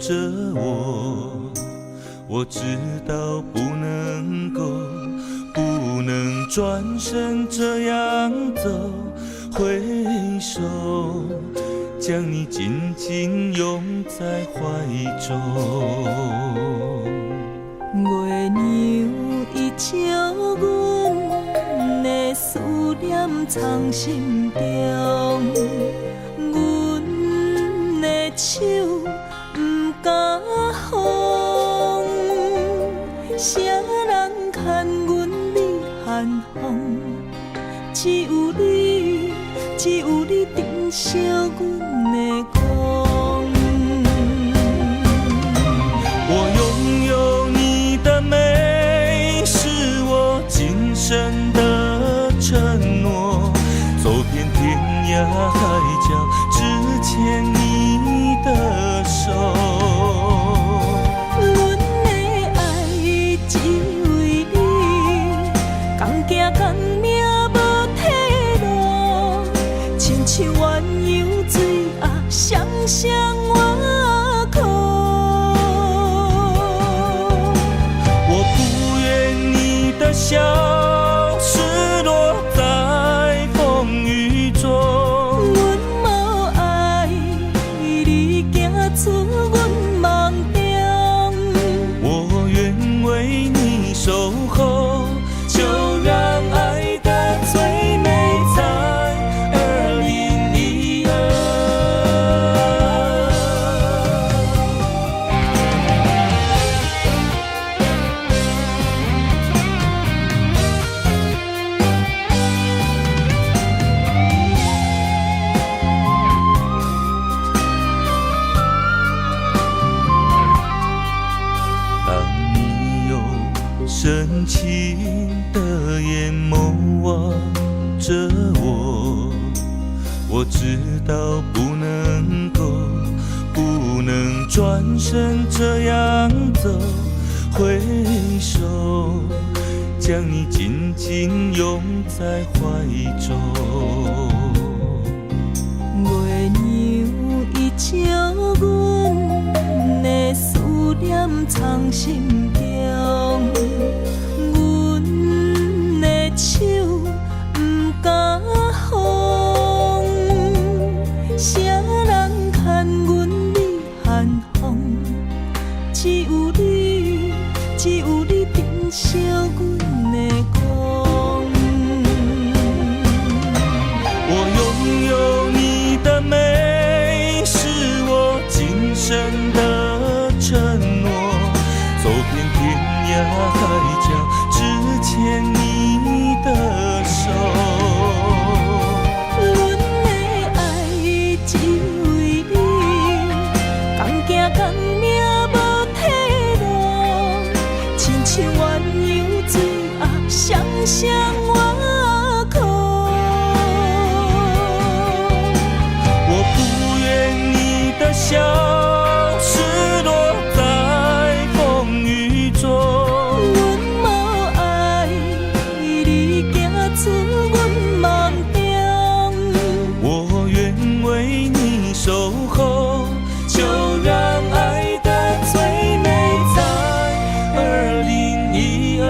着我，我知道不能夠，不能轉身這樣走，揮手將你緊緊擁在懷中。月娘伊照阮的思念藏心中，阮的手毋敢放，啥人牽阮你寒風？只有你，只有你珍惜阮的光。我擁有你的美，是我今生的承諾。走遍天涯海角，只牽你的手。阮的愛只為你，仝行仝命無退路，親像鴛鴦水仔，雙雙倚靠。我不願你的笑失落在風雨中。阮無愛你行出阮夢中。我願為你守候，就讓愛的最美在2012。當你用深情的眼眸望着我，我知道不能夠，不能轉身這樣走，揮手將你緊緊擁在懷中。月娘伊照阮的思念藏心中，阮的手毋敢放，啥人牽阮你寒風？只有你，只有你珍惜阮的光。我擁有你的美，是我今生的承諾。走遍天涯海角，只牽你的手。阮的愛只為你，仝行仝命無退路，親像鴛鴦水仔，雙雙倚靠。我不願你的笑失落在風雨中。阮無愛你行出阮夢中。我願為你守候，就讓愛的最美在2012。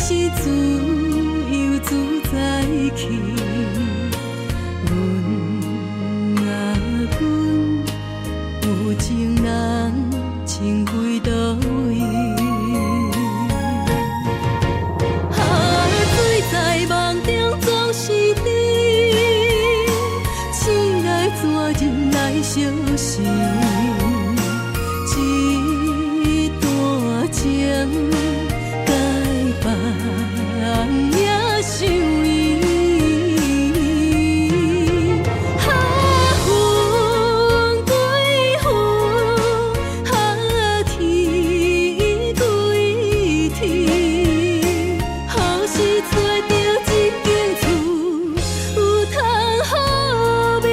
生自由自在去。阮啊阮，有情人情归佗位？啊，醉在夢中總是甜，醒來怎忍來相思？這段情共別人也相依。啊，云歸雲，啊，天歸天，予是揣著這間厝有通好眠。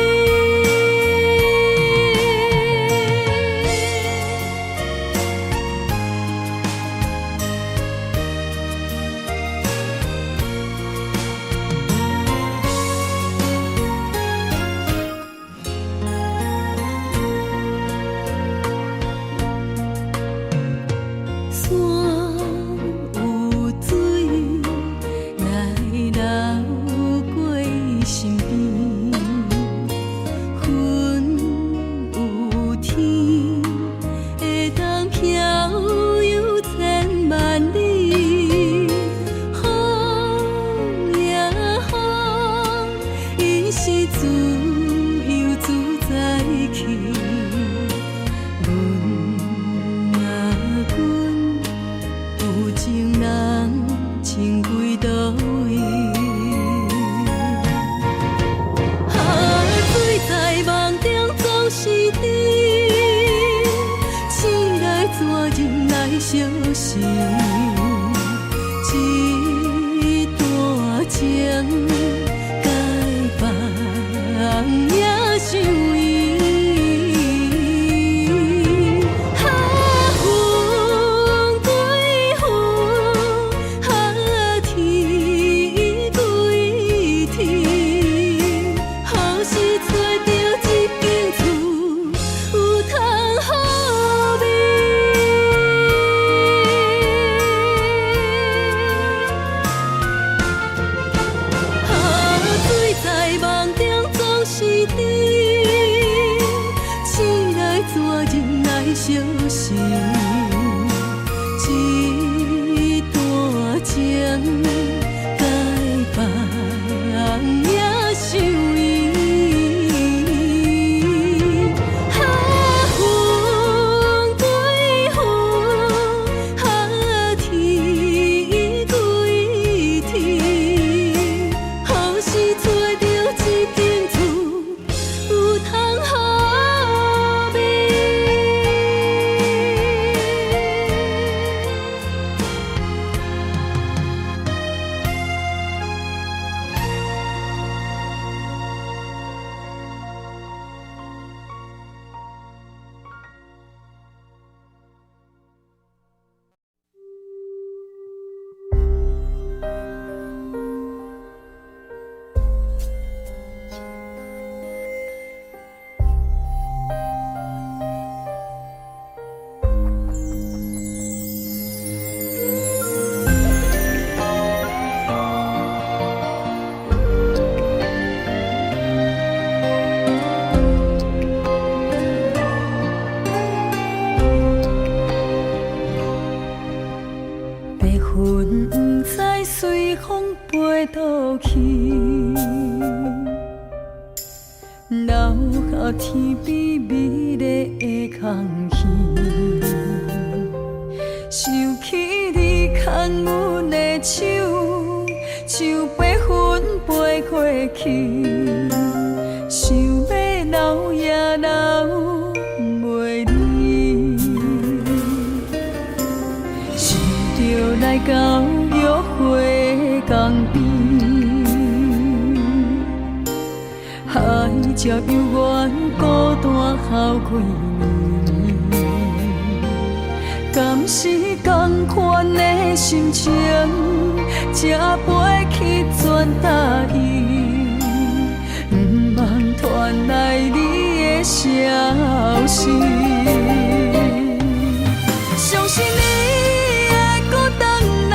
山有水來流過身邊，雲有天會當飄遊千萬里。風呀風，伊是自由自在去。阮啊阮，有情人情歸佗位？啊，醉在夢中總是甜，醒來怎忍來相思？這段情共別人也相依。啊，雲歸雲，啊，天歸天，予是揣著這間厝有通好眠。啊，醉在夢中總是甜，醒來怎忍來相思？這段情共別人也相依。啊，雲歸雲，啊，天歸天，予是揣著這間厝有通好眠。白雲毋知隨風飛倒去，留下天邊美麗的空虛。想起你牽阮的手，像白雲飛過去，想欲留也留袂離。想著來到玉花江邊，海潮猶原孤單哭幾暝，敢是仝款的心情，才飛去轉搭伊，毋茫傳來你的消息。相信你會閣轉來，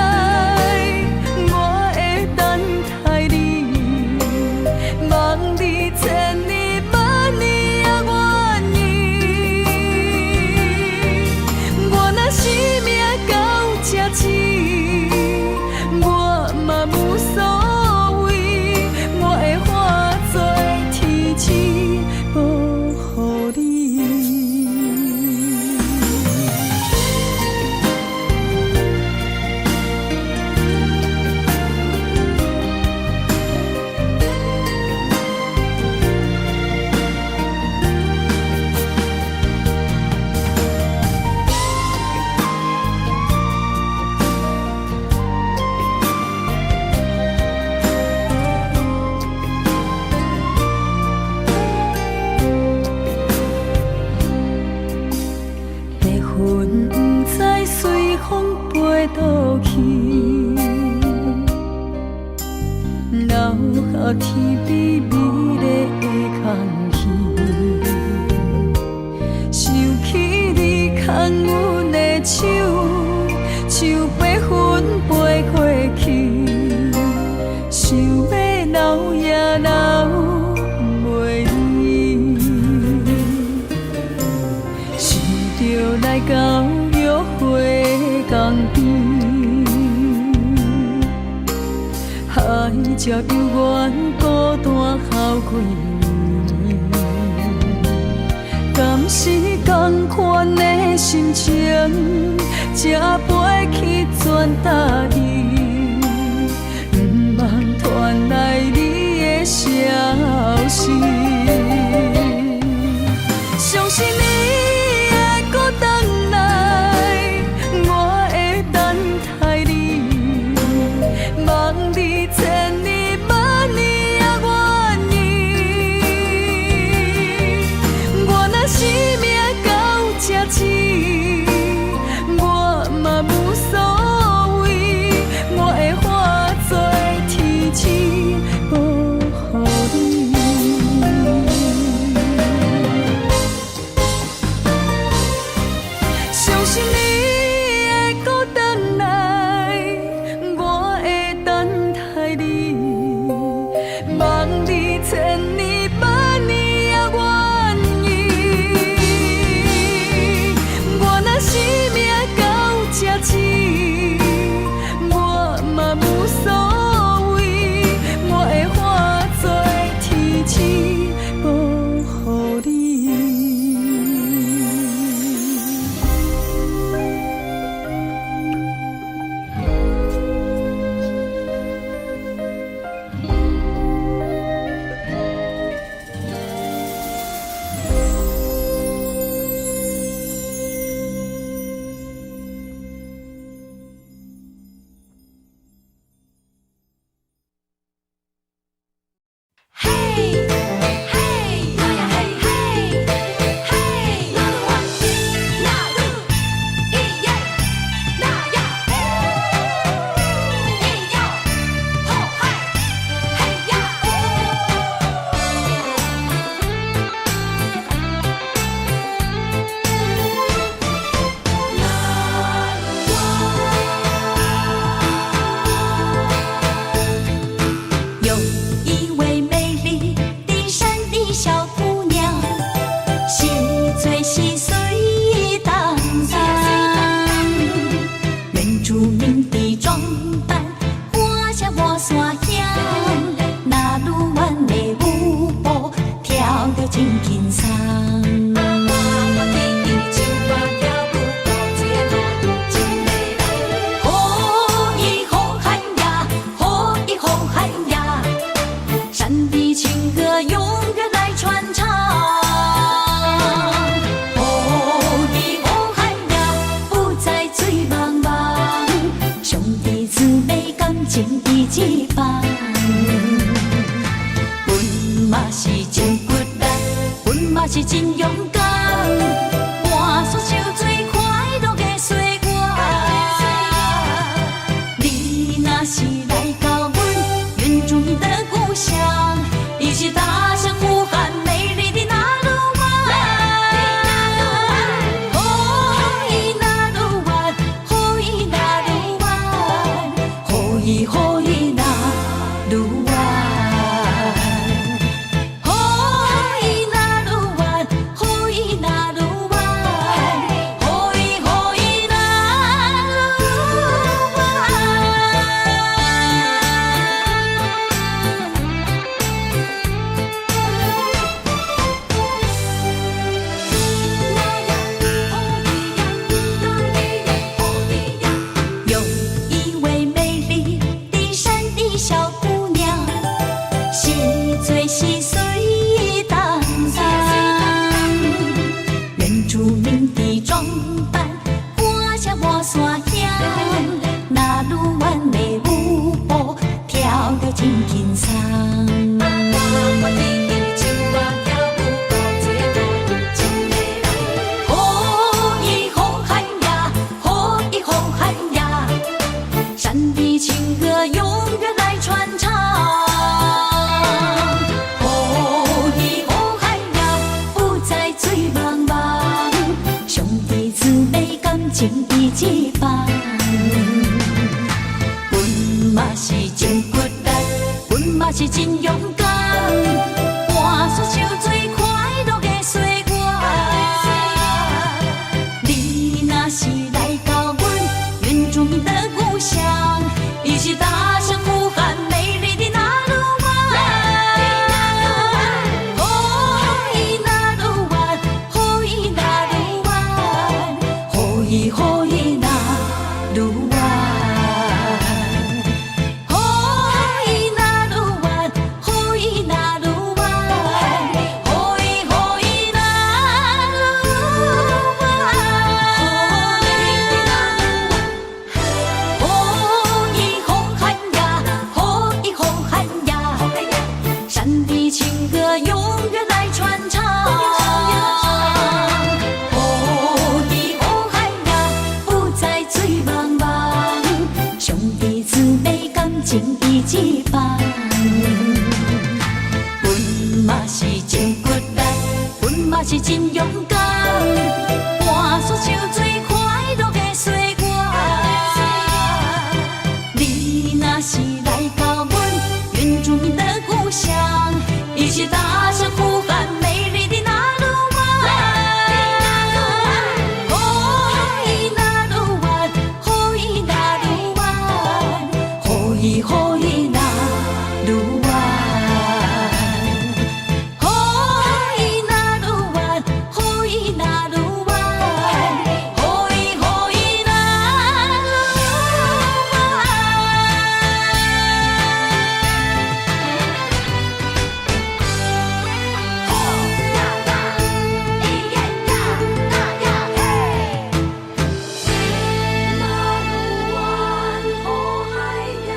天邊美麗的空氣。想起你牽阮的手，像白雲飛過去，想欲留也留袂住。想著來到約會江邊，海鸟猶原孤單哭幾暝。敢是仝款的心情，才飛去全台伊，毋茫傳來你的消息。相信你會閣轉來，我會等待你，望你千年萬年也願意。我若生命到這止，我嘛無所謂，我會化做天使保護你。相信你會閣轉來，我會等待你，望你千年萬年也願意。我若生命到這止，我嘛無所謂，我會化做天使保護你。嘿，嘿，那呀嘿嘿，嘿，那鲁哇，那鲁，咿耶，那呀，咿哟，吼嗨，嘿呀。有一位美麗的山裡小姑娘，細嘴細碎當當，原住民的裝扮，我像我山鄉，那魯灣的舞步跳得真輕鬆。吼咿吼嗨呀，吼咿吼嗨呀，山的情歌永遠來傳唱。吼咿吼嗨呀，不再醉茫茫，兄弟姊妹感情一起放。阮嘛是真骨力，阮嘛是真勇敢，搬山受水快樂的歲月。你若是來到阮原住民的故鄉，一起大聲呼喊美麗的那魯灣。吼咿那魯灣，吼咿那魯灣，吼咿吼咿那魯灣。吼咿那魯灣，吼咿那魯灣，吼咿吼咿那魯灣。有一位美麗的山裡小姑娘，細嘴細碎當當，原住民的裝扮，我像我山鄉，那魯灣的舞步跳得真輕鬆。吼咿吼嗨呀，吼咿吼嗨呀，山的情歌永遠來傳唱。是真骨力，阮嘛是真勇敢，汗煞像水快樂的歲月。你若是來到阮原住民的故鄉，一起大聲呼喊美麗的那魯灣。吼咿那魯灣，吼咿那魯灣，吼咿吼咿那魯灣。吼咿那魯灣，吼咿那魯灣，吼咿吼咿那魯灣。吼咿吼喊呀，吼咿吼喊呀，山的情歌永遠來傳唱。吼咿吼喊呀，不再醉茫茫，兄弟姊妹感情一起放。阮嘛是真骨力，阮嘛是真勇敢，汗煞像水快樂的歲月。你若是來到阮原住民的故鄉，一起大聲呼喊美麗的那魯灣。吼咿那魯灣，吼咿那魯灣，吼咿吼咿那魯灣。吼咿那魯灣，吼咿那魯灣，吼咿吼咿那魯灣。吼呀呀，咿耶呀，那呀嘿，那魯灣吼海呀。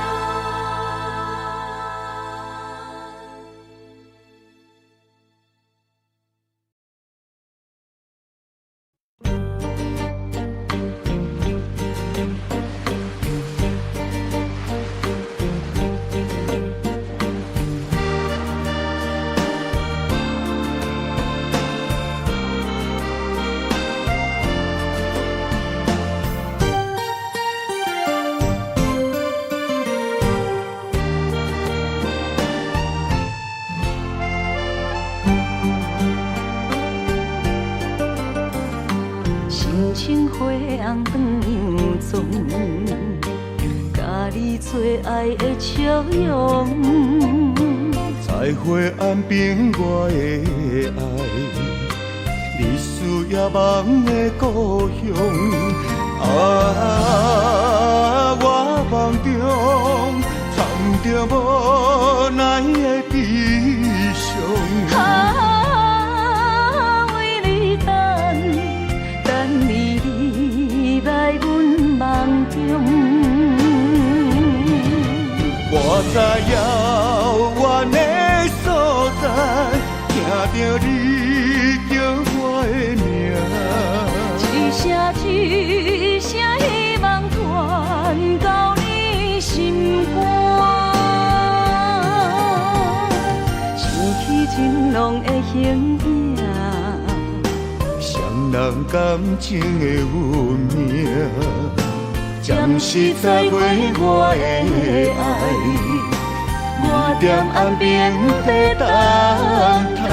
心情花紅轉又妝，佮你最愛的笑容。在花岸邊，我的愛，日思夜夢的故鄉。啊，我夢中藏著無奈的悲傷。啊，為你等，等你你來阮夢中。我在遙遠的所在，聽著你叫我的名。一聲一聲希望傳到你心肝，想起情濃的形影，雙人感情的運命，暫時再會我的愛，我踮岸邊在等待。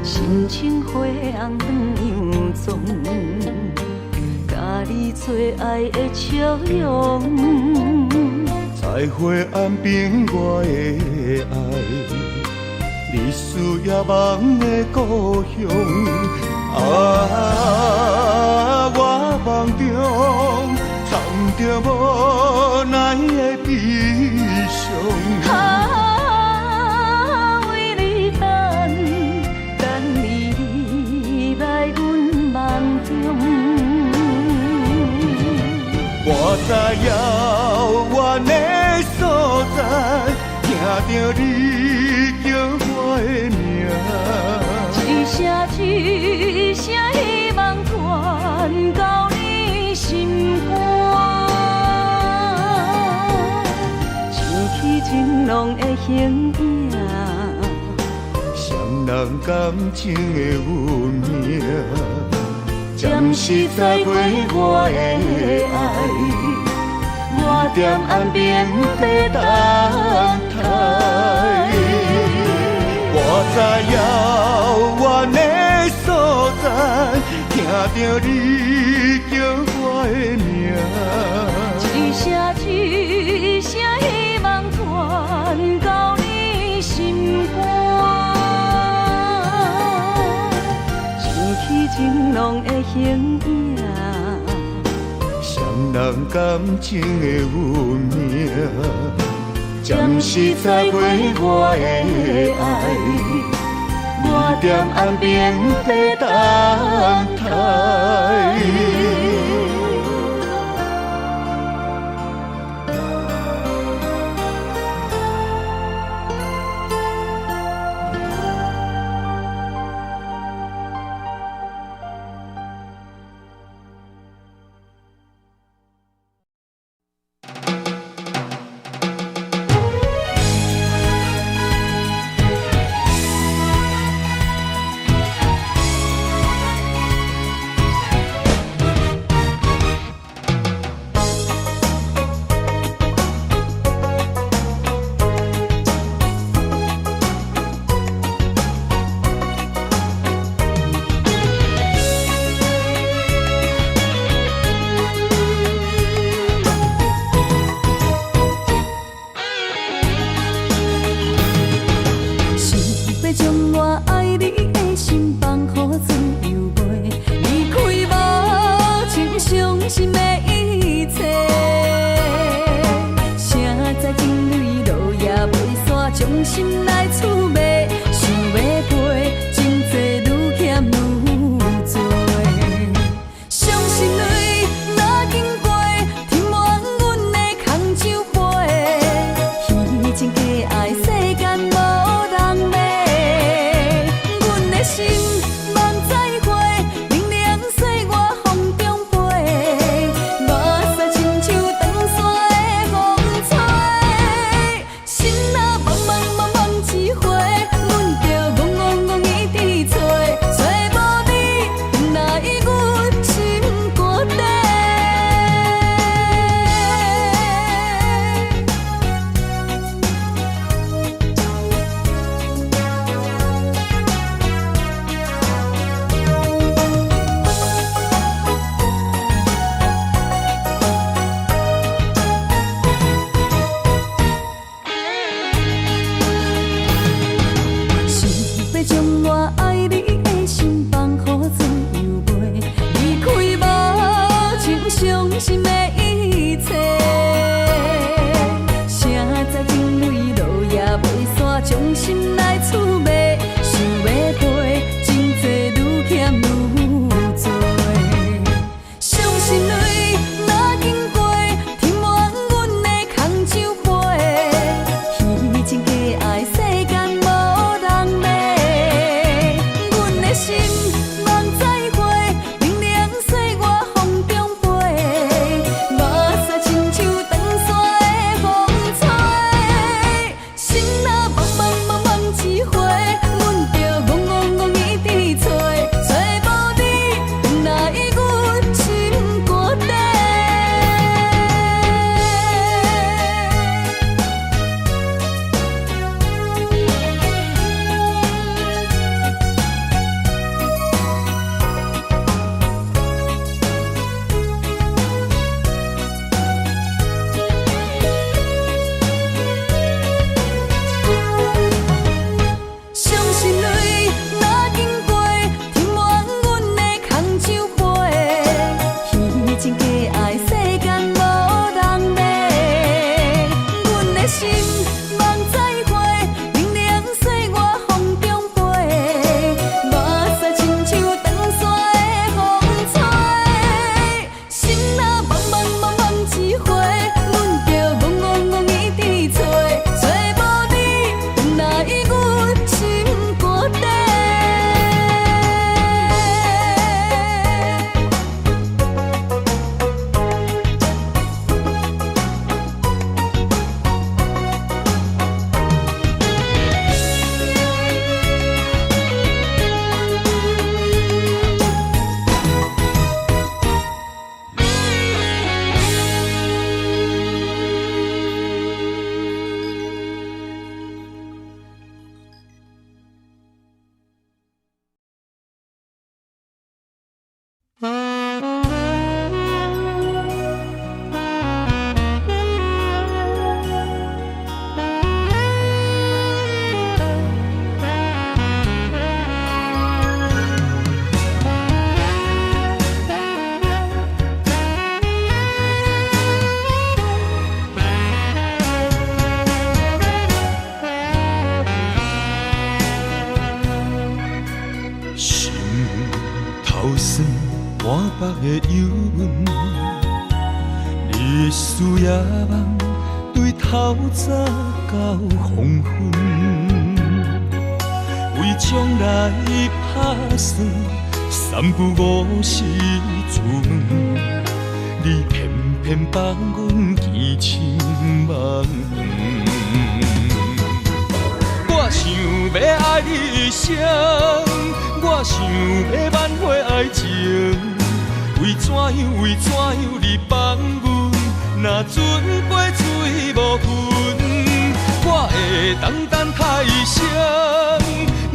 心情花紅轉又妝，佮你最愛的笑容。在花岸邊，我的愛，日思夜夢的故鄉。啊，我夢中藏著無奈的悲傷。啊，為你等，等你你來阮夢中。我在遙遠的所在，聽著你叫我的名。一聲濃的形影。雙人感情的運命，暫時載過我的愛，我踮岸邊在等待。我在遙遠的所在，聽著你叫我的名。一聲一聲希望傳到你心肝，想起情濃的形影。雙人感情的運命，暫時載過我的愛，我踮岸邊在等待。想欲將我愛你的心放予自由飛，離開無情傷心的一切。誰知情淚落也袂散，將心來出賣，想欲飛，情濟愈欠愈濟。傷心淚若經過，填滿阮的空酒杯。虛情假愛世間無人買，阮的心夢再會，冷涼歲月風中飛，目屎親像斷線的風吹，心若茫茫茫茫一回，阮著戆戆戆一直揣，揣無你回來阮心肝底。想欲將我愛你的心放予自由飛，離開無情傷心的一切。誰知情淚落也袂散，將心來出賣，想欲飛，情濟愈欠愈濟。傷心淚若經過，填滿阮的空酒杯。虛情假愛世間無人買，阮的心夢再會，冷涼歲月風中飛，目心頭酸滿腹的憂悶，日思夜夢對透早到黃昏，為將來拍算，三不五時自問，你偏偏放阮痴情夢。我想欲愛你一生，我想欲挽回愛情，為怎樣為怎樣你放阮若船過水無痕？我會當等待一生，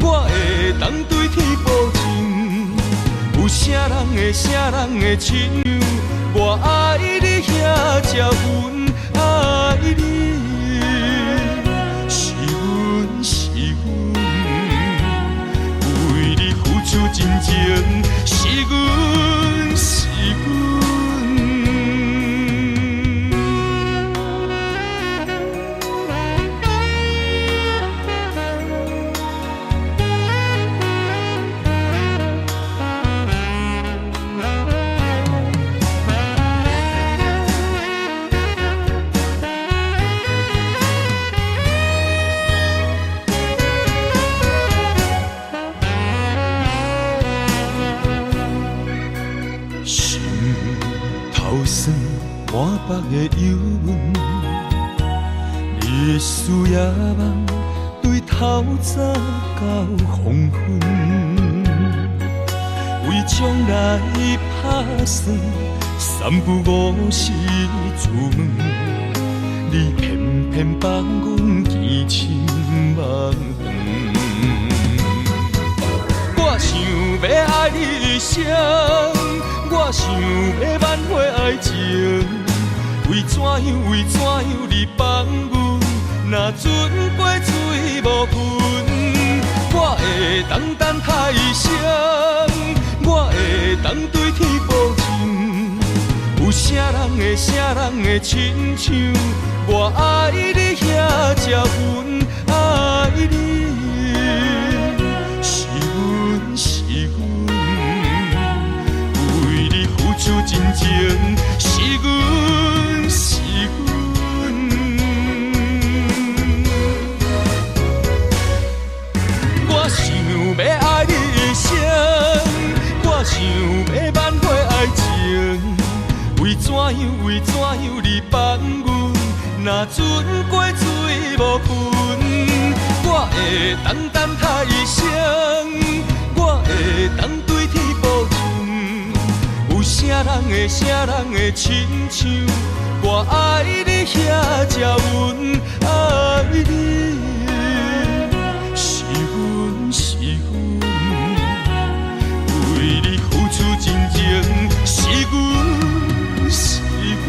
我會當對天保證，有啥人會啥人會親像我愛你遐才阮愛你，是阮是阮為你付出真情，是阮是阮。心頭酸滿腹的憂悶，日思夜夢對透早到黃昏，為將來拍算，三不五時自問，你偏偏放阮痴情夢。我想欲愛你一生，我想欲挽回愛情，為怎樣為怎樣你放阮若船過水無痕？我會當等待一生，我會當對天保證，有啥人會啥人會親像我愛你遐才阮愛你，是阮是阮為你付出真情，是阮是阮。我想欲愛你一生，我想欲挽回愛情，為怎樣為怎樣你放阮若船過水無痕？我會當等待一生，我會當對天保證，有啥人會啥人會親像我愛你遐才阮愛你，是阮是阮為你付出真情，是阮是阮。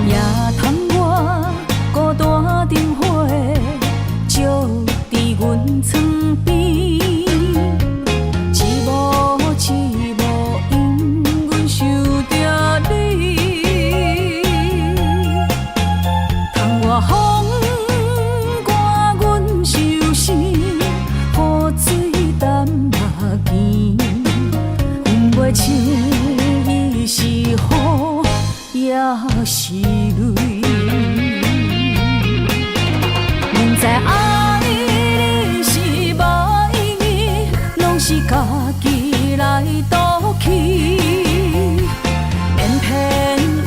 夜窗我孤單燈火照佇阮床邊，一幕一幕因阮想著你，窗外風寒阮相思，雨水澹目墘，阮袂唱伊是雨，抑是淚。毋知愛你是無意義，攏是家己來賭氣，偏偏為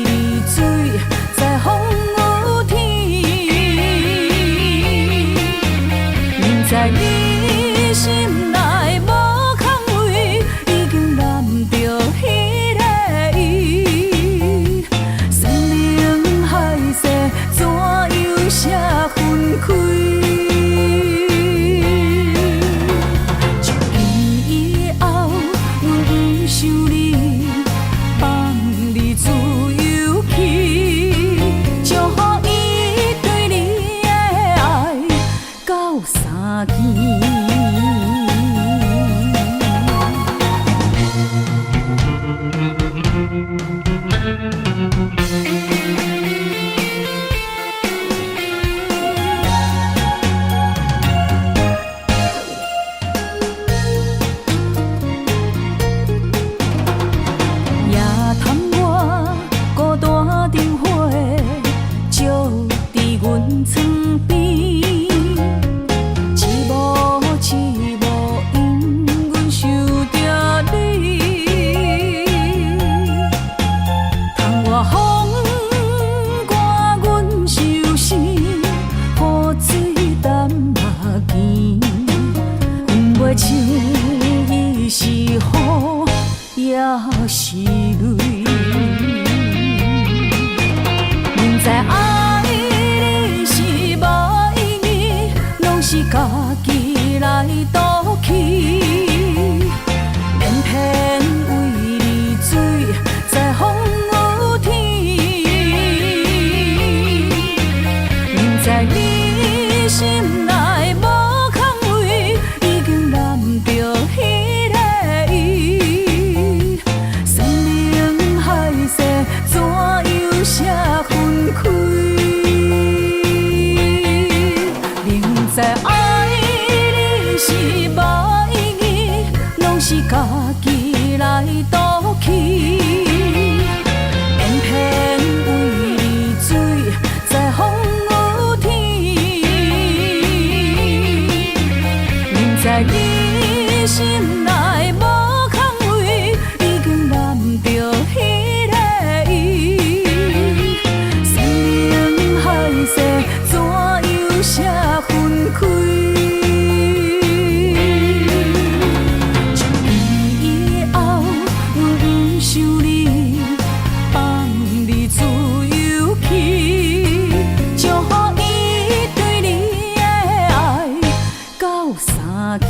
你醉在風雨天。毋知你心內無空位，已經攬著想你，放你自由去，祝予伊對你的愛到三更。夜探我孤單燈火，照佇阮床邊，一幕一幕因阮想著你，窗外風寒阮相思，雨水澹目墘，分袂清伊是雨抑是淚。明知愛你是無意義，攏是家己來賭氣，連篇為你醉在風雨天。明知你心內無空位，已經攬著彼个伊，山盟海誓怎樣寫分開？明知愛你是無意義，攏是家己來賭氣，偏偏為你醉在風雨天。明知你心內無空位，已經攬著彼个伊，山盟海誓怎樣寫分開？從今以後，阮毋想你，放你自由去，祝予伊對你的愛到三更。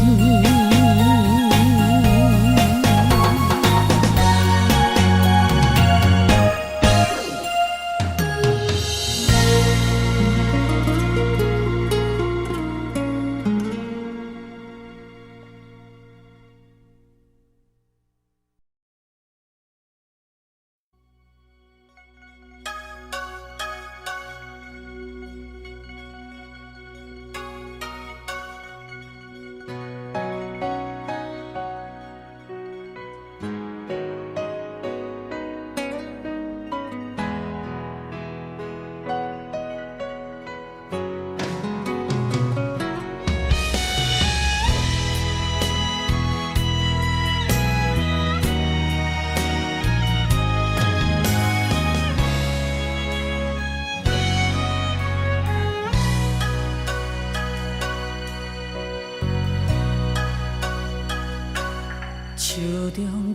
手中一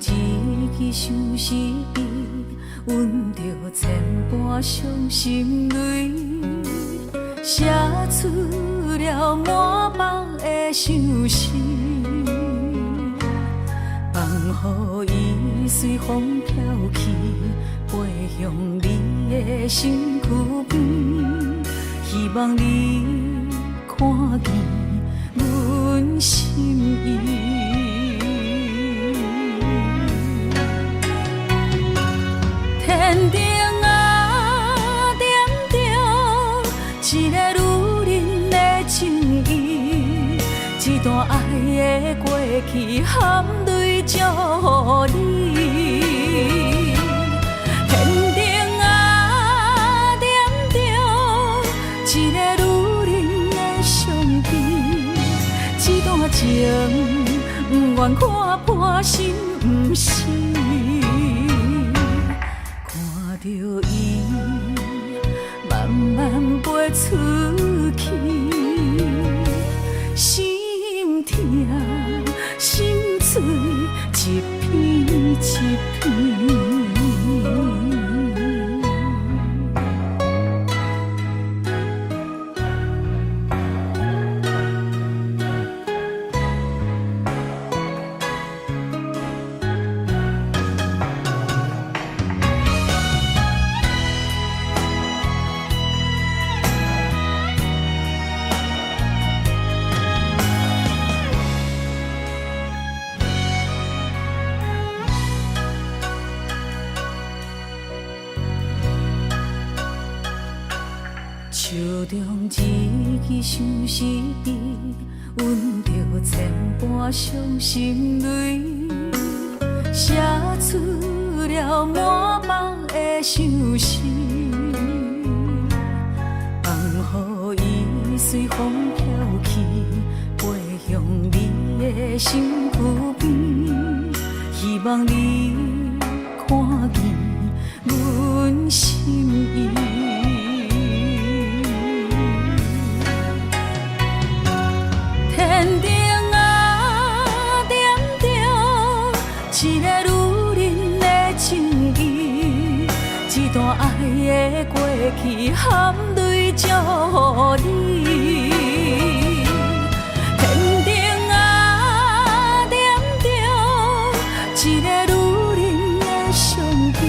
支相思悲，忍著千般傷心淚，寫出了滿腹的相思，放予伊隨風飄去，飛向你的身軀邊，希望你看見阮心意。天頂啊，點著一個女人的情意，這段愛的過去，含淚祝予你。天頂啊，點著一個女人的傷悲，這段情毋願看破心毋死。看著伊慢慢飛出去，心疼心碎一片一片。手中一支相思笔，温著千般伤心泪，写出了满腹的相思，放予伊随风飘去，飞向你的身躯边，希望你看見阮心意。天頂仔點著一個女人的情意，這段愛的過去含淚祝予你。天頂仔點著一個女人的傷悲，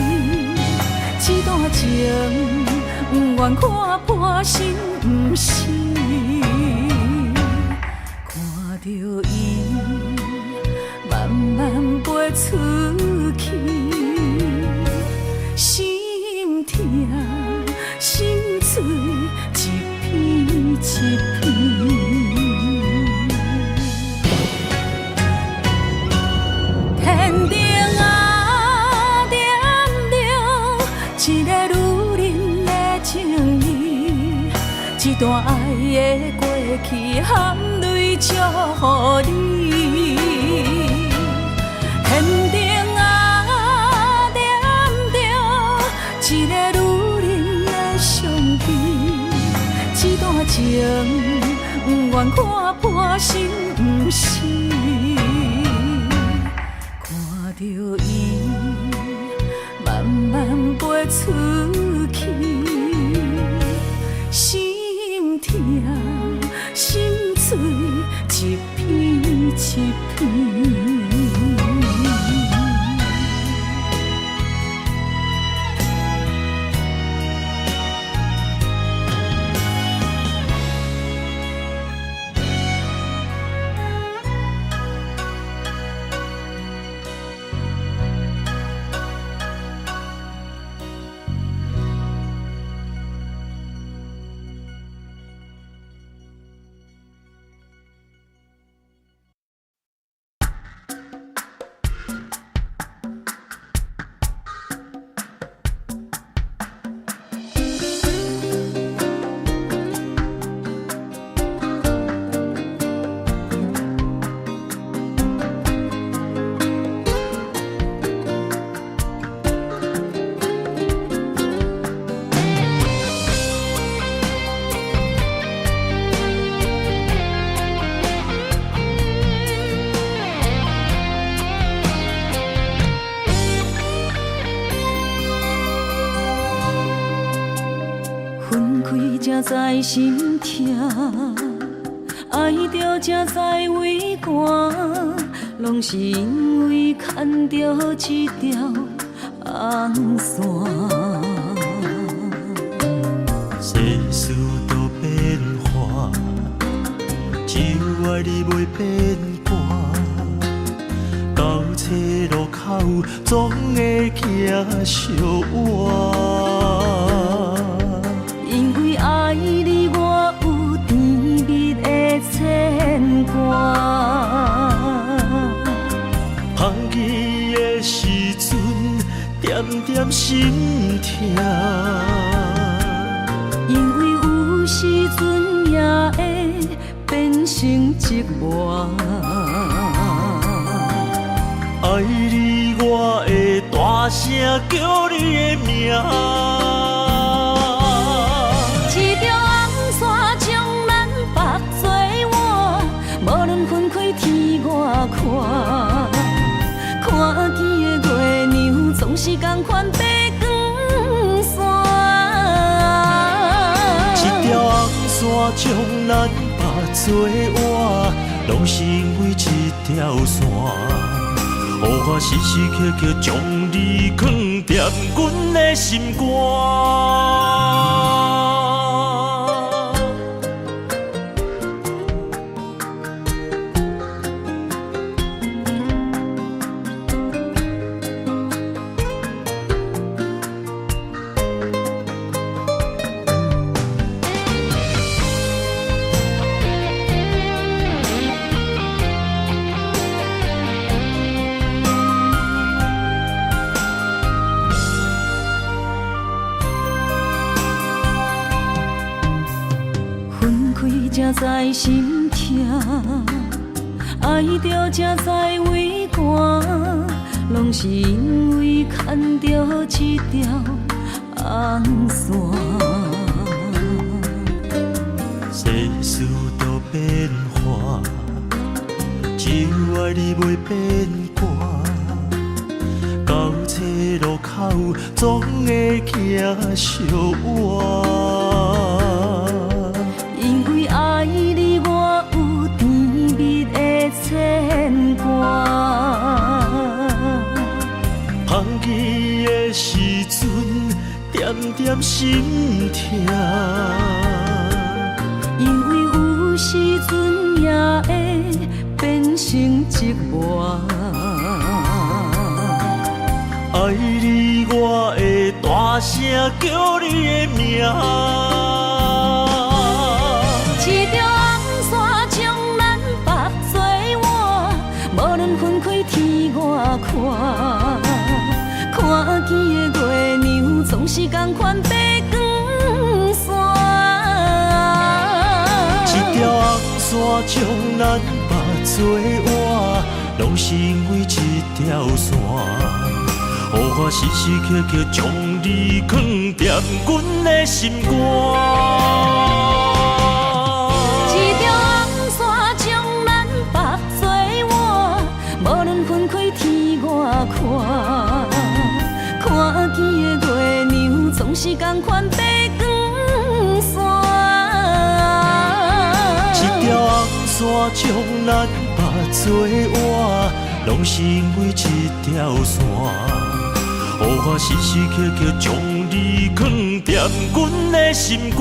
這段情毋願看破心毋死。看著伊慢慢飛出去，心疼心碎一片一片。天頂仔點著一個女人的情意，這段愛的過去含淚祝予你。天頂仔點著一個女人的傷悲，這段情毋願看破心毋死。看著伊慢慢飛出去，心疼心碎一片一片。分開才知心疼，愛著才知畏寒，攏是因為牽著這條紅線。世事多變化，只有愛你袂變卦。到這路口，總會行相倚。因為愛你，我有甜蜜的牽掛。放棄的時陣，點點心疼。因為有時陣也會變成折磨。愛你，我會大聲叫你的名。這條紅線將咱縛做伴，無論分開天外闊，看見的月娘總是仝款爬光山。這條紅線將咱縛做伴，攏是因為這條線，予我時時刻刻將你囥佇阮的心肝。才知心疼，愛著才知畏寒，攏是因為牽著這條紅線。世事都變化，只有愛你袂變卦。到這路口，總會行相倚。因為愛你，我有甜蜜的牽掛。放棄的時陣，點點心疼。因為有時陣也會變成折磨。愛你，我會大聲叫你的名。這條紅線將咱縛做伴，無論分開天外闊，看見的月娘總是仝款白光線。這條紅線將咱縛做伴，攏是因為這條線，予我時時刻刻將你囥佇阮的心肝。這條紅線將咱縛做伴，無論分開天外闊，看見的月娘總是仝款白光線。這條紅線將咱縛做伴，攏是因為這條線，予我時時刻刻將你囥佇阮的心肝。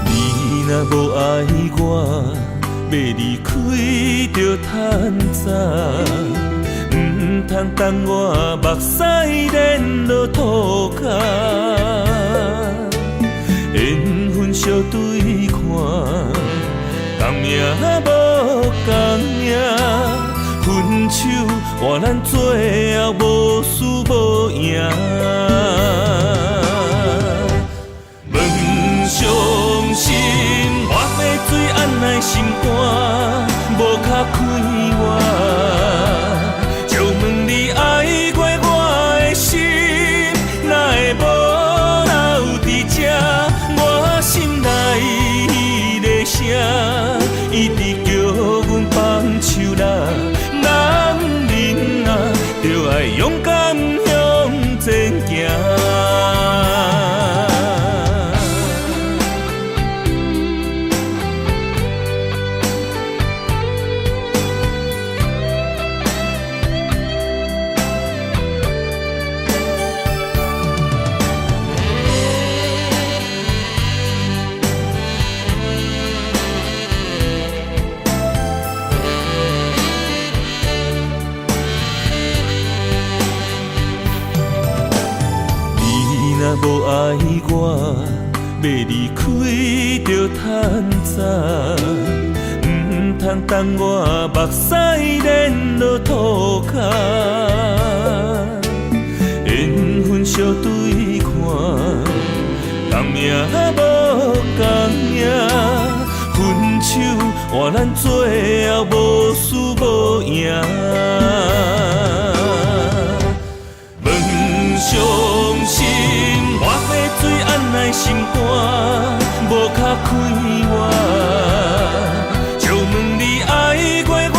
你若無愛我，欲離開就趁早，毋通等我目屎連落塗跤。緣分相對看，仝命無仝命，分手換咱最後無輸無贏。問傷心，我欲水按奈心肝，無較快活。借問你愛過我的心，哪會無留佇這？我心內的聲，一直叫阮放手啦。男人啊，著愛勇敢向前行。你若無愛我，欲離開就趁早，毋通等我目屎連落塗跤。緣分相對看，仝命無仝命，分手換咱最後無輸無贏。問傷心，我欲水按奈心肝，無較快活。借問你愛過我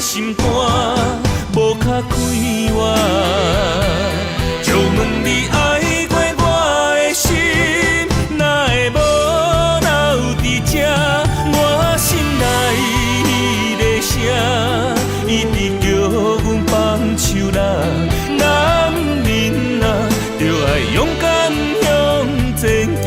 心肝，無較快活。借問你愛過我的心，哪會無留佇這？我心內的聲，一直叫阮放手啦。男人啊，著愛勇敢向前行。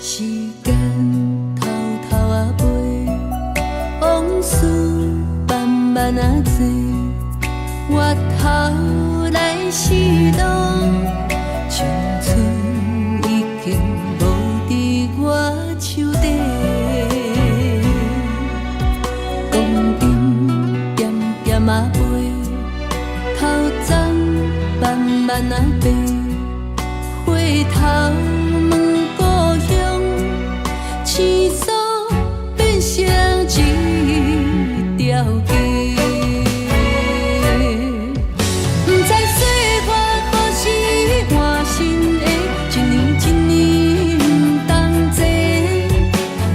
時間偷偷仔飛，往事慢慢仔多，回頭來時路，青春已經無佇我手底。光陰點點仔飛，頭鬃慢慢仔白，回頭問故鄉，青鎖變成一條街。不知歲月何時換新的，一年一年不同齊。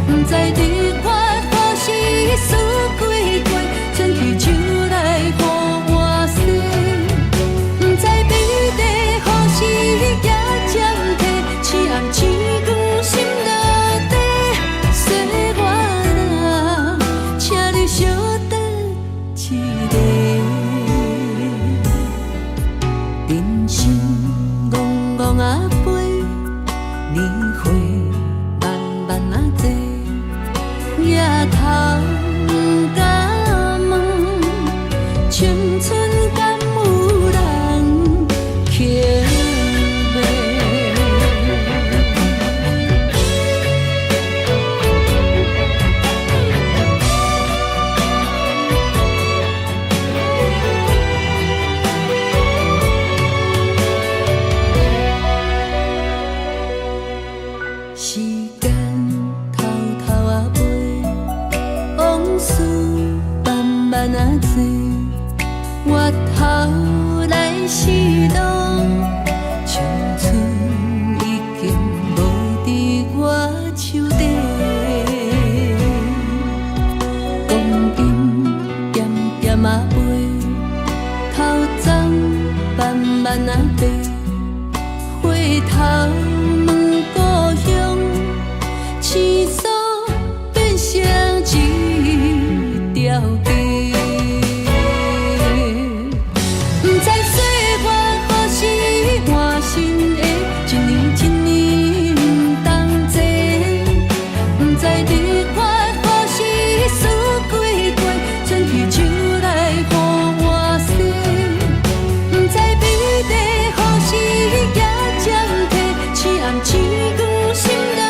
不知日月何時輸幾回，伸起手來予我洗。不知美麗何時也暫退，痴暗星光心落底。歲月啊，請你小等一下。人生戇戇仔飛，年歲慢慢仔多，額頭不敢問，青春敢有人捡買？時間偷偷仔飛，往事慢慢仔多，回頭來時路，青春已經無佇我手底。光陰點點仔飛，頭鬃慢慢仔白，回頭問故鄉，青鎖變成一條街。不知歲月何時換新的，一年一年不同齊。不知日月何時輸幾回，伸起手來予我洗。不知美麗何時也暫退，痴暗星光心落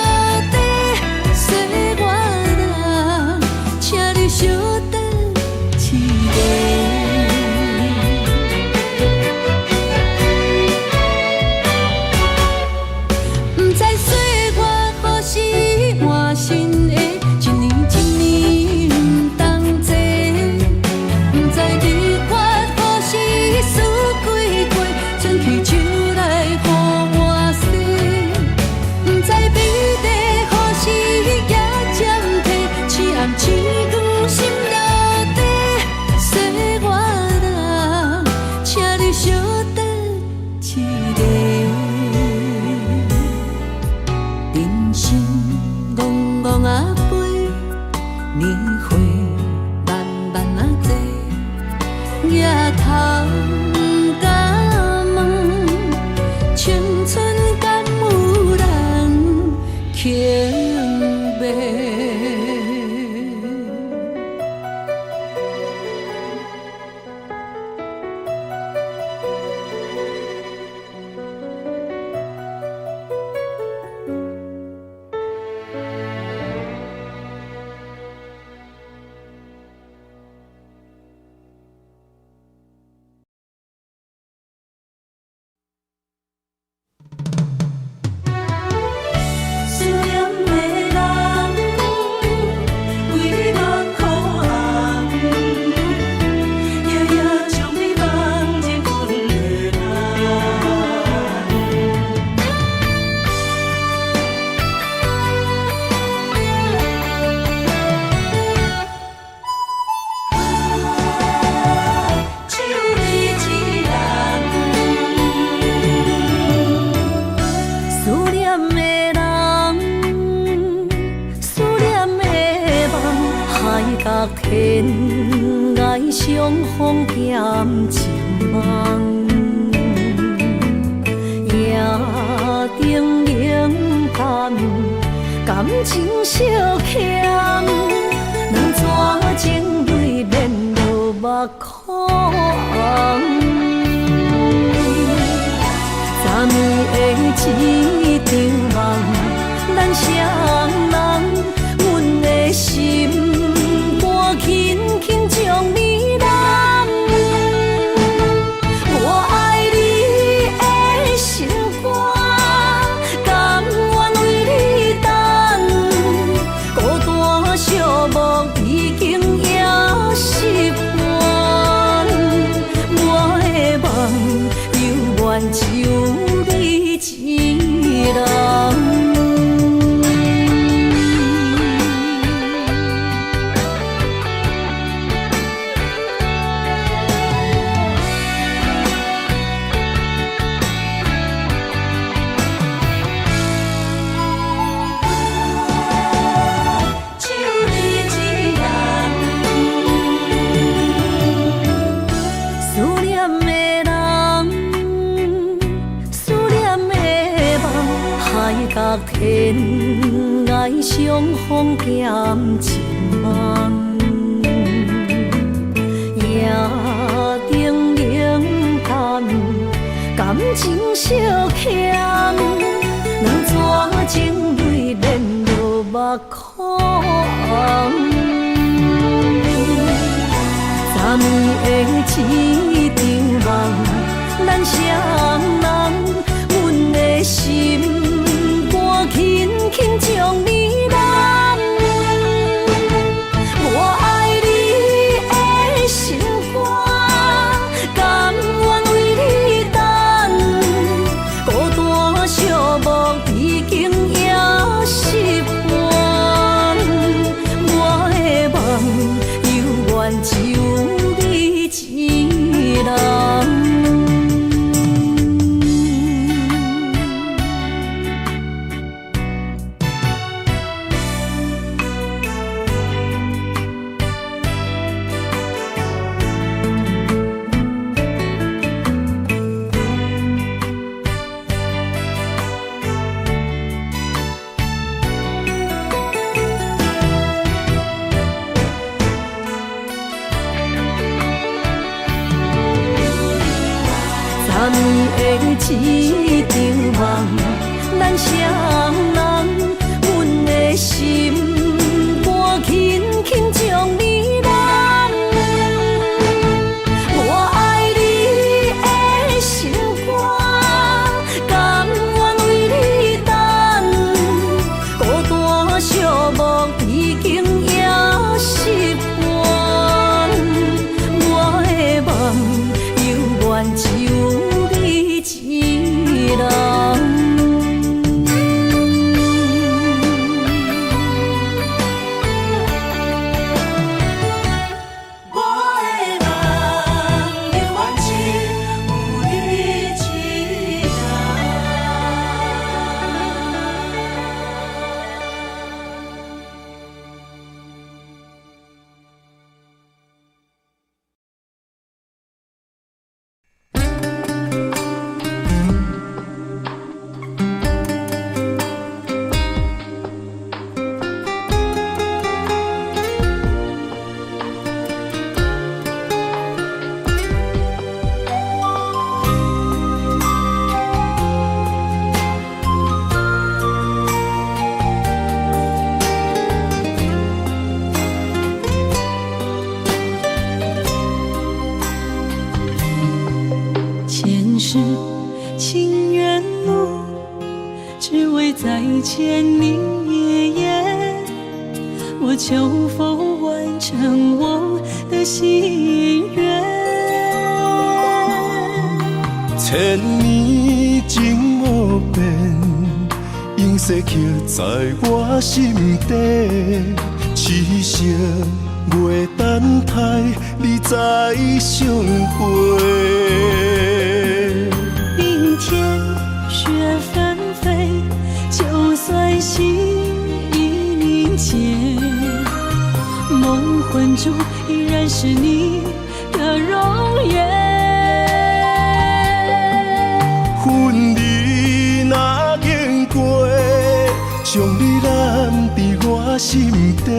底。歲月啊，請你小等一下。不知歲月何時換新的，一年一年不同齊。不知日月何時輸幾回，伸起手來予我洗。不知美麗何時也暫退，痴暗星光心落底。歲月啊，請你小等一下。念的人，思念的夢，海角天涯相逢兼情夢。夜燈冷淡，感情相欠，兩逝情淚免落目眶紅。昨暝的一場夢，咱雙人，阮的心肝輕輕將你攬。我愛你的心肝，甘願為你等，孤單寂寞已經也習慣。我的夢猶原只有你一人。只有你一人。思念的人，思念的夢，海角天涯相逢兼情夢。夜燈冷淡，感情相欠，兩逝情淚免落目眶紅。昨暝的一場夢，咱雙人，阮的心肝輕輕將你攬。我愛你的心肝，甘願為你等，孤單寂寞已經也習慣。我的夢猶原只有你一人。昨暝的一場夢，咱雙人，阮的心肝輕輕將你攬。我愛你的心肝，甘願為你等，孤單寂寞已經也習慣。我的夢猶原只有你一人。我的夢猶原只有你一人。前世情緣路，只為再見你一眼。我求否完成我的心願？千年情無變，永世刻在我心底。痴心袂等待你再相会。冰天雪紛飛，算心已凝結，夢魂中依然是你的容顏。分離若經過，將你攬佇我心底。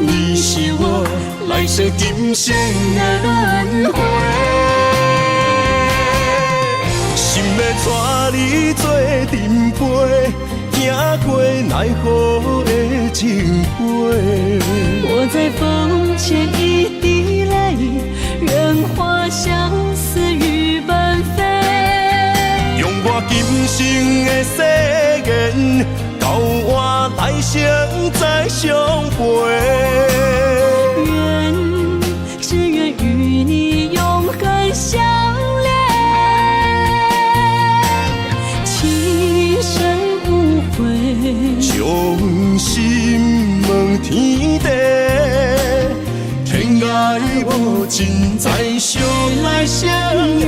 你是我來世今生的輪迴，心欲帶你做陣飛，行過奈何的情話。我在風前一滴淚，願化相思雨般飛。用我今生的誓言，到換來生再相陪。願，只願與你永恆相戀，情深無悔。將心問天地，天涯無盡，再相來相下。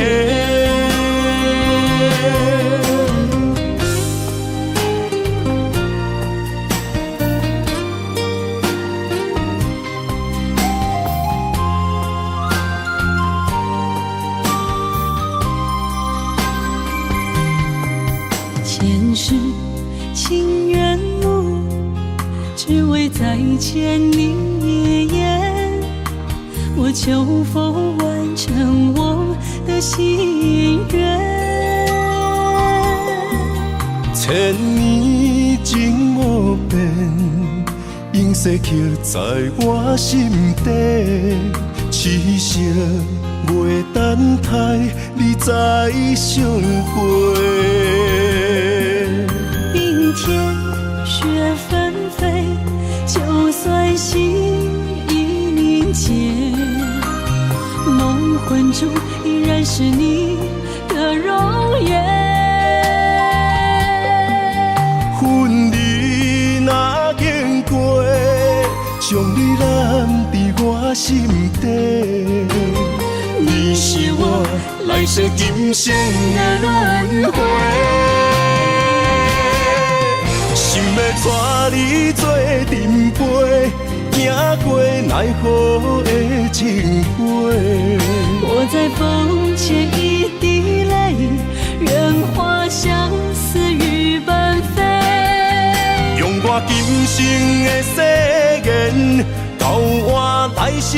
前世情緣路，只為再見你一眼。我求佛完成我的心願。千年情無變，永世刻在我心底。痴心袂等待你再相會。冰天雪紛飛，就算心已凝結，夢魂中依然是你的容顏。分離若經過，將你攬佇我心底。你是我來世今生的輪迴，心欲帶你做陣飛，行過奈何的情話。我在風前一滴淚，願化相思雨般飛。用我今生的誓言，到換來生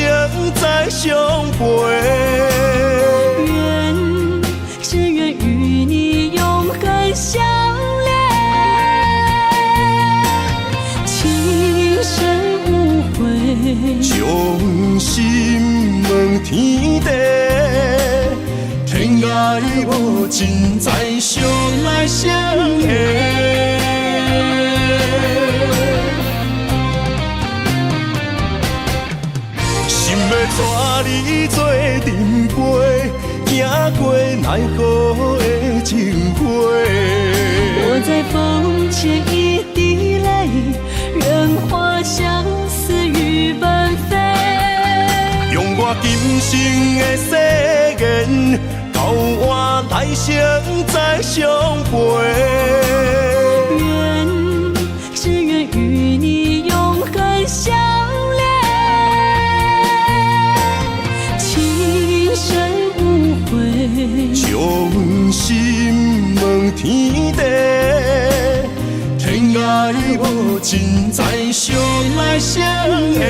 再相陪。願，只願與你永恆相戀，情深無悔。將心問天地，天涯無盡，再相來相下。心欲帶你做陣飛，行過奈何的情話。我在風前一滴淚，願化相思雨般飛。用我今生的誓言，到換來生再相陪。願，只願與你永恆相戀，情深無悔。將心問天地，天涯無盡，再相來相下。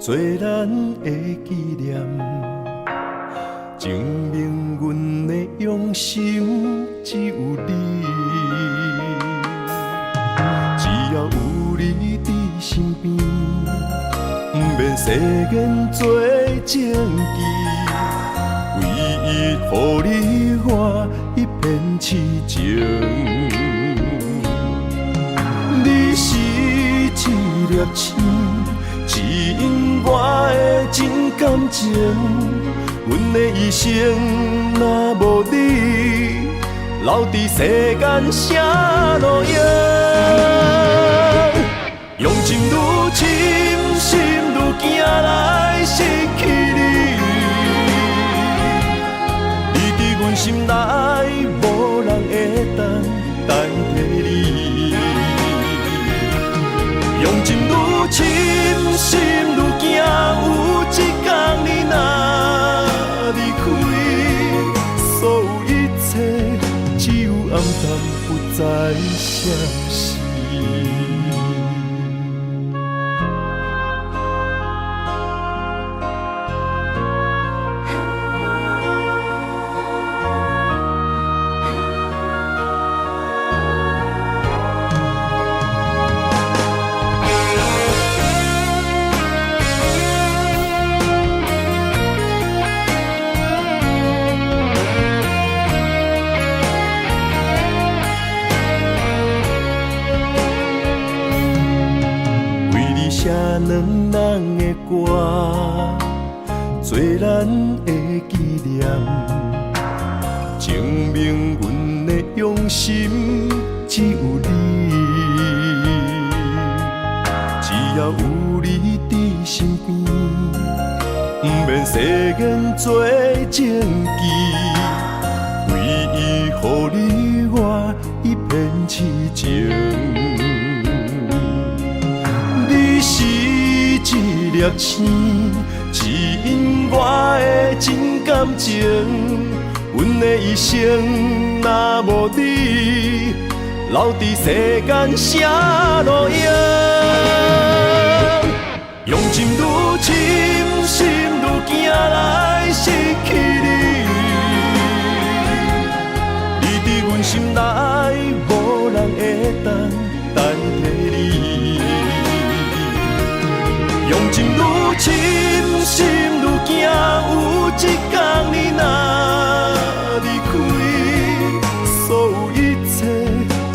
做咱的紀念，證明阮的用心只有你。只要有你佇身邊，毋免誓言做證據，唯一予你我一片痴情。你是一粒星，指引我的真感情。阮的一生若無你，留佇世間啥路用？用情愈深，心愈驚來失去你。你佇阮心內，無人會當代替你。用情愈深，心愈驚，有一天你若離開，所有一切只有暗淡，不再閃爍。寫兩人的歌，做咱的紀念，證明阮的用心只有你。只要有你佇身邊，毋免誓言做證據，唯一予你我一片痴情。你是一粒星，指引我的真感情。阮的一生若無你，留佇世間啥路用？用情愈深，心愈驚來失去你。你佇阮心內，無人會當代替你。用情愈深，心愈驚，有一天你若離開，所有一切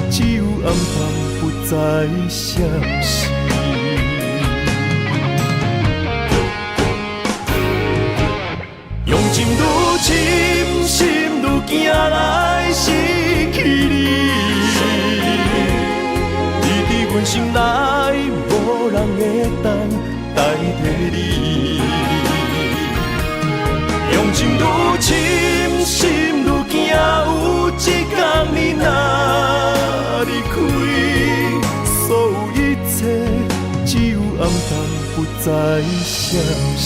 只有暗淡，不再閃爍。用情愈深，心愈驚來失去你。你佇阮心內，無人會當代替你。用情愈深，心愈驚，有一天你若離開，所有一切只有暗淡，不再閃爍。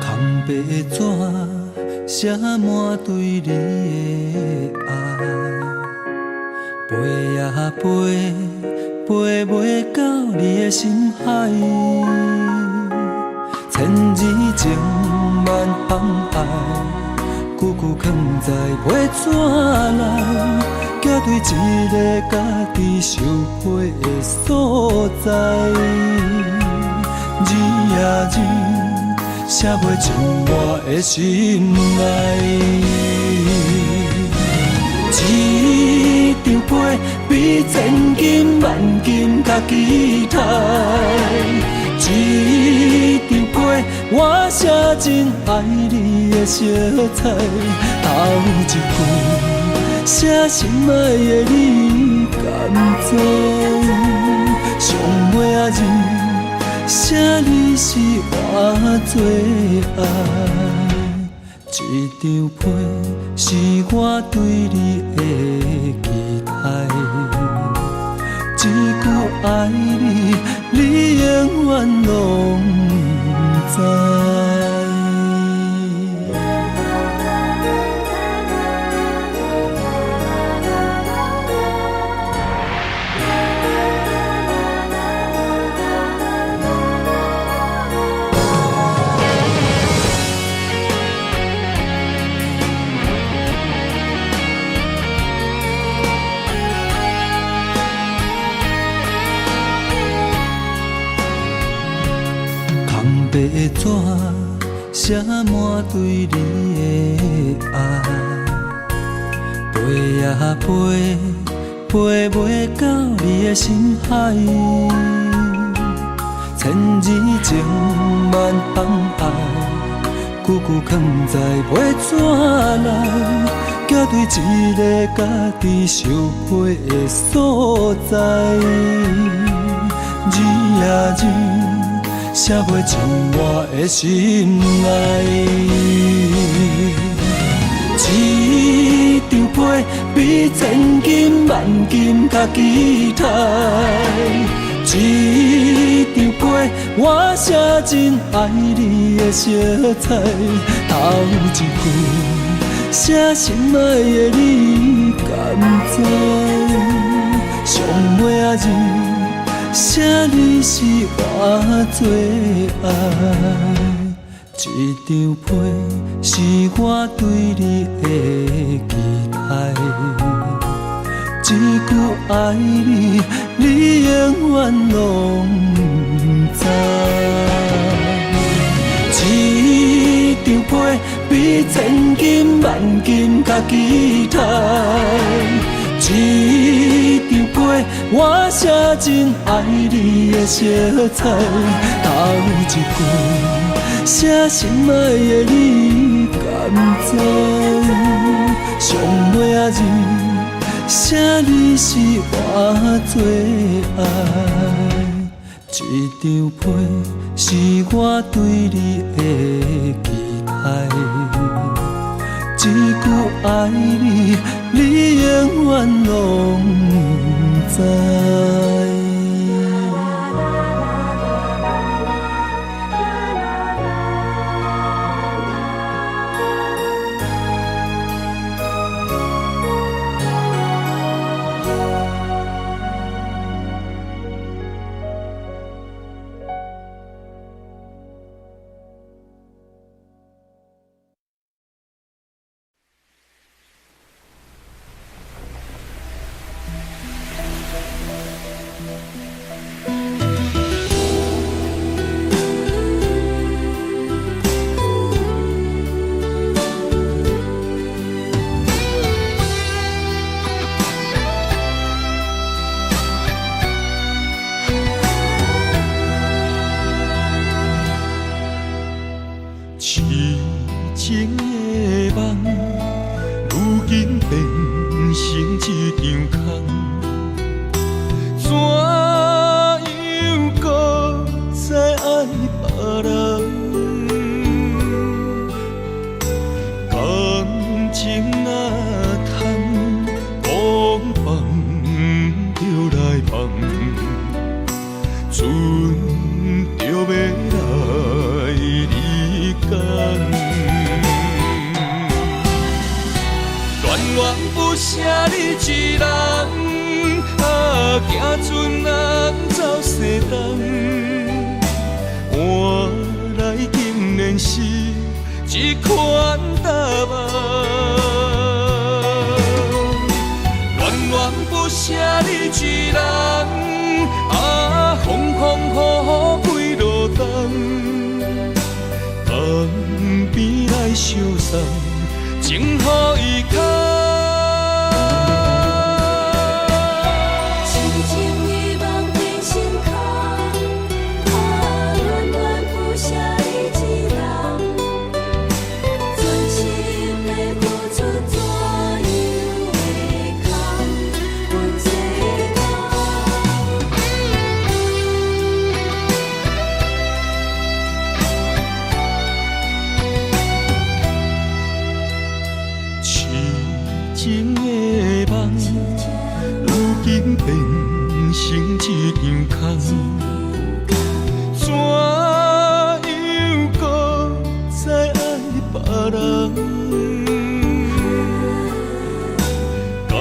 空白紙寫滿對你的愛，飛啊飛，飛袂到你的心海。千字情萬行愛，久久囥在皮紙內，寄對一个家己受批的所在。字啊字，寫袂進我的心內。被比千金萬金較期待。這張被，我寫真愛你的色彩，頭一句寫心愛的你敢知？上尾仔字寫你是我最愛。這張被是我對你的期待，這句愛你，你永遠攏不知。空白紙寫滿對你的愛，飛啊飛，飛袂到你的心海。千字情萬行愛，句句囥在被紙內，寄對一个家己受批的所在。字啊字，寫袂進我的心內。這張被比千金萬金較期待。這張被，我寫真愛你的色彩，頭一句寫心愛的你敢知？上尾仔字寫你是我最愛。這張被是我對你的期待，這句愛你，你永遠攏不知。這張被比千金萬金較期待。這張被，我寫真愛你的色彩，頭一句寫心愛的你敢知？上尾仔字寫你是我最愛。這張被是我對你的期待，這句愛你，你永遠攏不知。痴情的夢，如今變成一場空。怎樣閣再愛別人？感情若淡，講放就來放，剩著欲來離工。恋恋不捨你一人，啊，行船人走西东，換來竟然是這款答案。戀戀不捨你一人，啊，風風雨雨幾落冬，江邊來相送，情予伊空。情的夢，如今變成一場空。怎樣閣再愛別人？感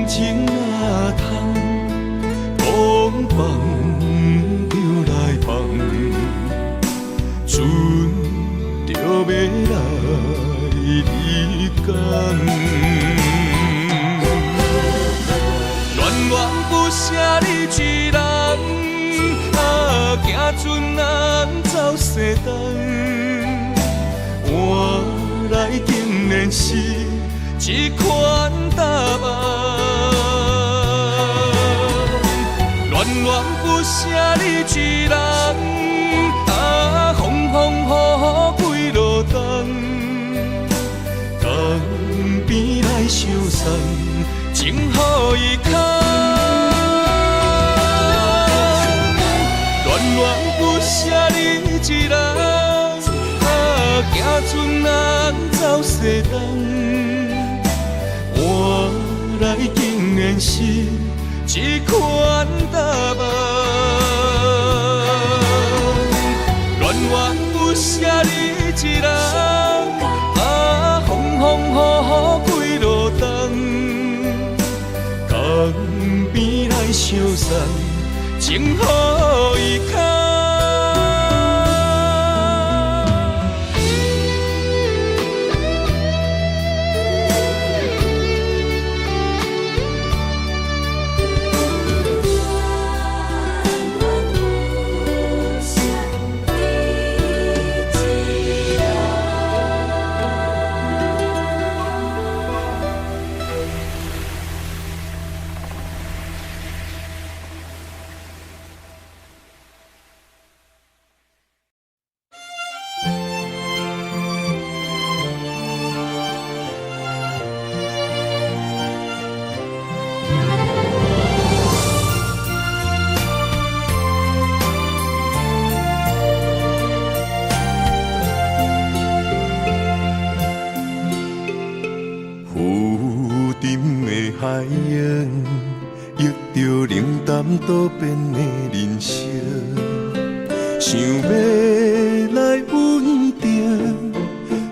情若通，講放就來放，剩著欲來離工。恋戀不捨你一人，啊，行船人走西東，換來竟然是這款答案。戀戀不捨你一人，啊，風風雨雨幾落冬，江邊來相送，情予伊空。戀戀不捨你一人，啊，行船人走西東，換來竟然是這款答案。戀戀不捨你一人，啊，風風雨雨幾落冬，江邊來相送，情予伊空。浮沉的海洋，忆著冷淡多变的人生，想欲來穩定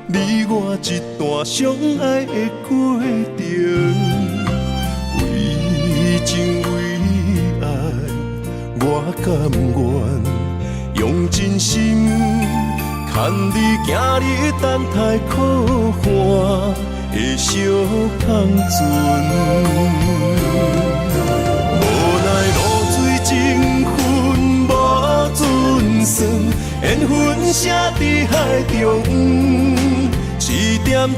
你我這段相愛的過程。為情為愛，我甘願用真心牽你行入等待苦寒的小帆船。無奈露水情分無準算，緣分寫佇海中，一點一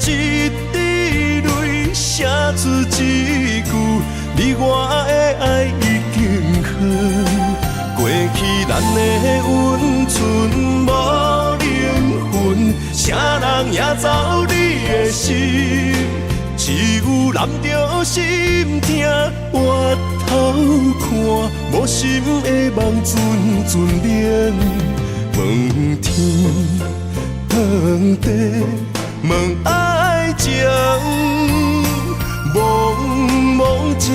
滴淚寫出一句，你我的愛已經遠。過去咱的溫存無靈魂，啥人贏走你的心？只有攬著心疼，回頭看，無心的夢陣陣冷。問天，問地，問愛情，茫茫情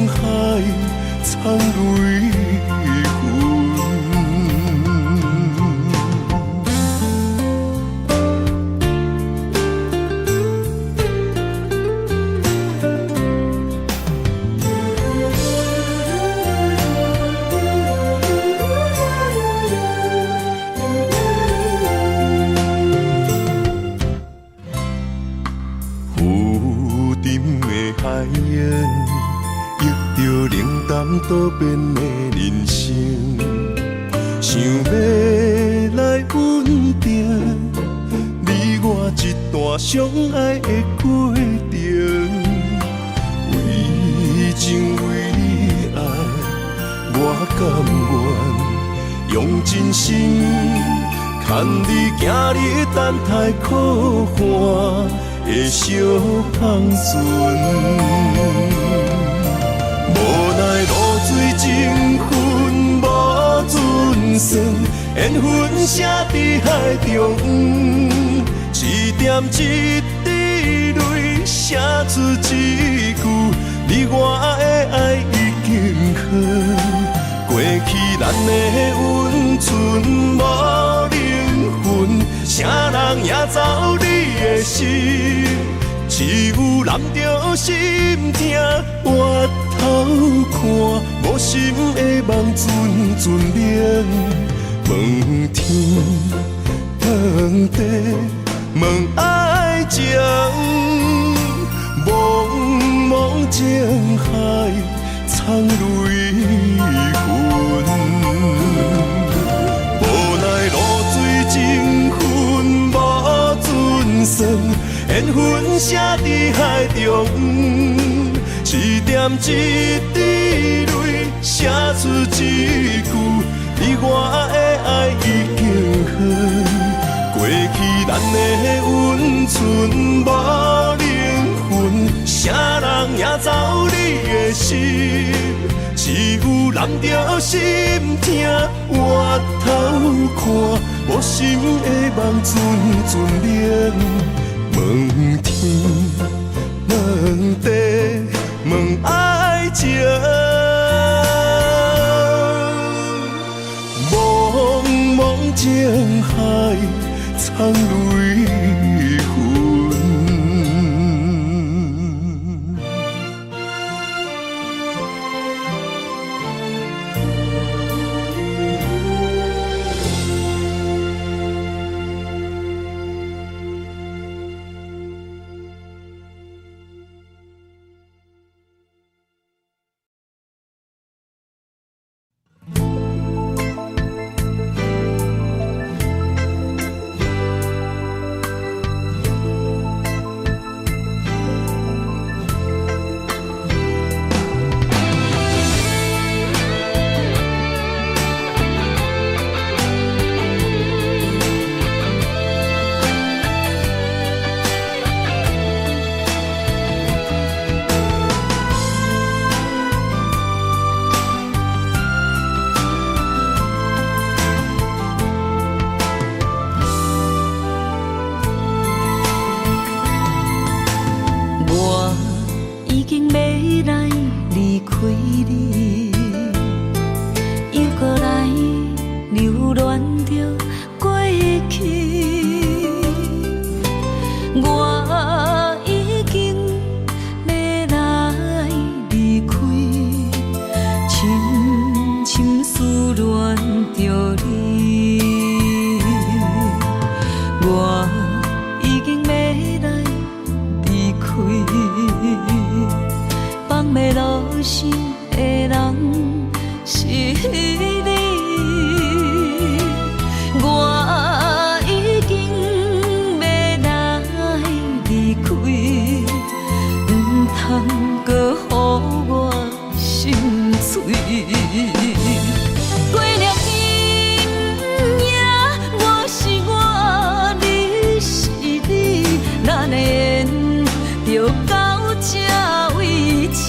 海，藏淚痕。浮沉的海洋，忆著冷淡多變的人生，想欲來穩定你我這段相愛的過程。為情為愛，我甘願用真心牽你行入等待苦寒的小帆船。無奈露水情分無準算，緣分寫佇海中，一點一滴淚寫寫出一句，你我的愛已經好。過去咱的溫存無靈魂，啥人贏走你的心？只有攬著心疼，回頭看，無心的夢陣陣明。問天，問地，問愛情，茫茫情海，藏淚痕。無奈露水情分無準算，緣分寫佇海中，一點一滴淚寫出一句，你我的愛已經好。過去咱的溫存無靈魂，啥人贏走你的心？只有攬著心疼，回頭看，無心的夢陣陣明。問天，問地，問愛情，茫茫情海，藏淚痕。我已經欲來離開你，又閣來留戀著過去。我已經欲來離開，深深思戀著你。我已經欲來離開，放袂落心的人是你。我已經欲來離開，毋通閣予我心碎。過了今夜，我是我，你是你，咱的緣就到這為止。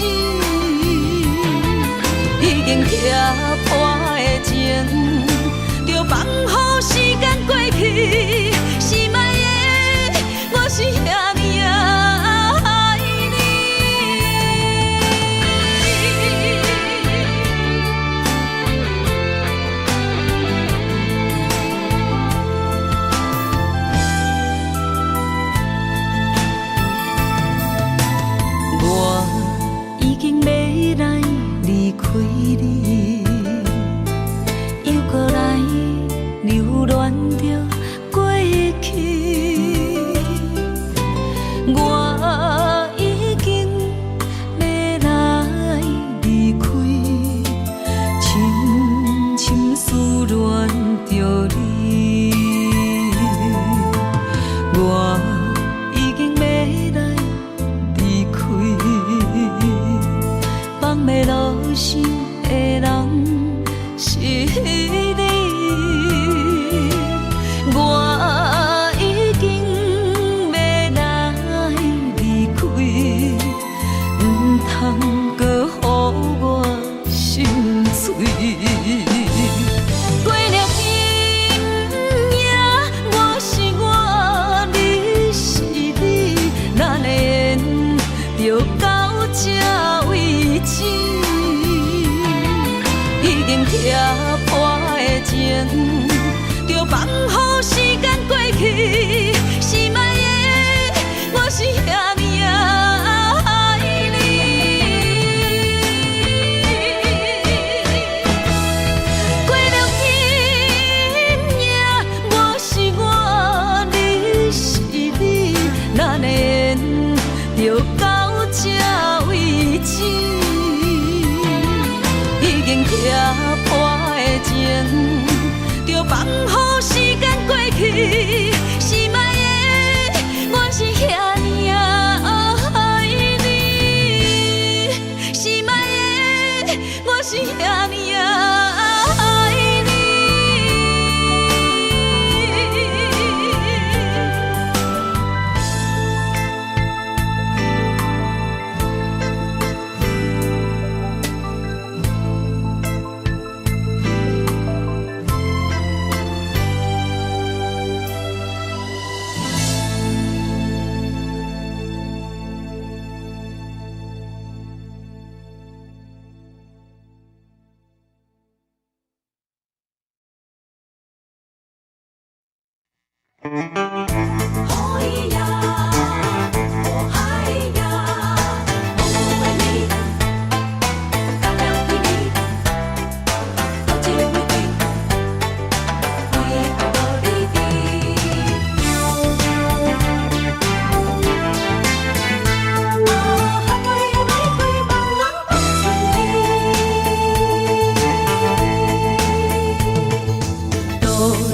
著放予時間過去，是莫會，我是遐爾仔愛你。過了今夜，我是我，你是你，咱的緣就到這為止。已經拆破的情，著放予時間過去，是莫會，我是遐爾仔愛你，是莫會，我是遐爾仔愛你。咿呀，哦嗨呀，我爱你，甲了彼你，多一位对，为爱无你伫。啊，哈开玫瑰放人放春天。多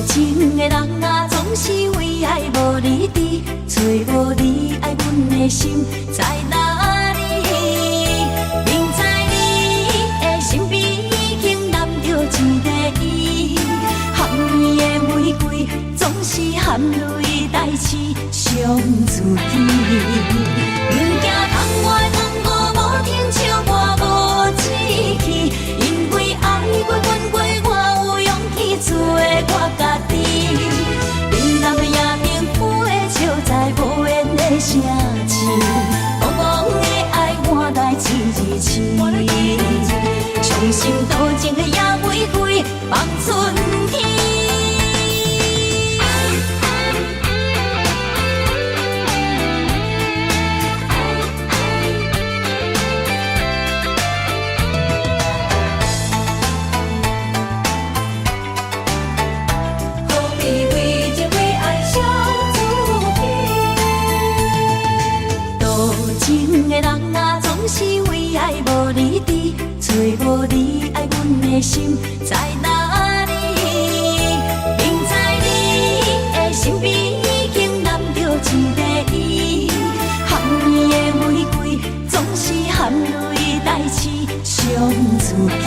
情的人啊，總是為愛無你佇，揣無你愛阮的心在哪裡？明知你的身邊已經攬著一個伊，含甜的玫瑰總是含淚代志傷自己。毋驚窗外風雨無停，笑我無志氣，因為愛過恨過，我有勇氣做我家己。嶺南的夜燈飛笑在無緣的城市，茫茫的愛換來一字痴。傷心多情的野玫瑰放春天。何必為情為愛傷自己？多情的人啊，總是為愛無你佇，揣無你愛阮的心在哪裡？明知你的身邊已經攬著一個伊，含甜的玫瑰總是含淚代志傷自己。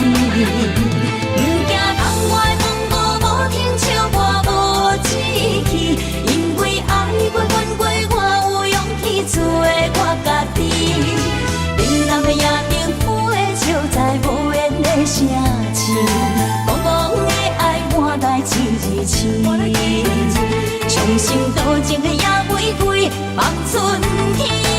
毋驚窗外風雨無停，笑我無志氣，因為愛過恨過，我有勇氣做我家己。嶺南的夜燈飛笑在無緣的城市，茫茫的愛換來一字痴。傷心多情的野玫瑰放春天。